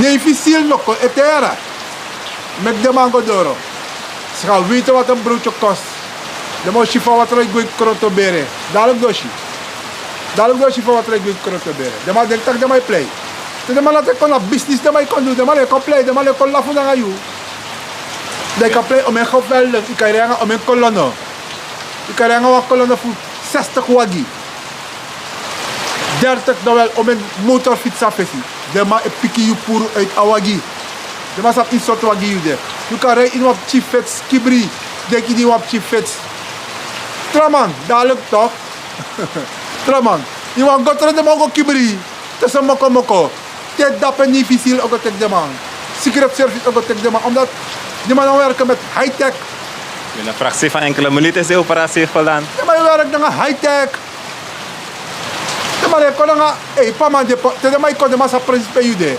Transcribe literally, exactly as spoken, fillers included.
Nefi sil no kon etera. Meki den man go doro. Sika witi watra browtyo kos. Den man o si fa watra e gwe kronto bere. Dalek den o si. Dalek den o si fa watra e gwe kronto bere. Den man denki tak' den man e plei. Te den man lati e kon na bisnis den man e kon du den man no e kon plei den man no e kon lafu nanga yu. Dan yu kan plei omen geweldig yu kan rei nanga omen kolono. Yu kan rei nanga wan kolono fu sestig wagi. Dertig dan wel omen motorfitsi na fesi. Den man e piki yu puru uiti a wagi. Den man sabi ini sortu wagi yu de. Yu kan rei ini wan pikin fitsi kibri. Denki ini wan pikin fitsi. Tra man, dalek tok. Tra man, yu wani go tra den man o go kibri. Te so moko moko. Te dape nefi sil o go teki den man. Sikret service o go teki den man omdati den man no werke meti high tech. Yu na fraksi fan enkele minute isi operasi e foldan. Den man e werke nanga high tech. Den man e kon nanga ei paman de. Te den man e kon den man sa prensi pe yu de.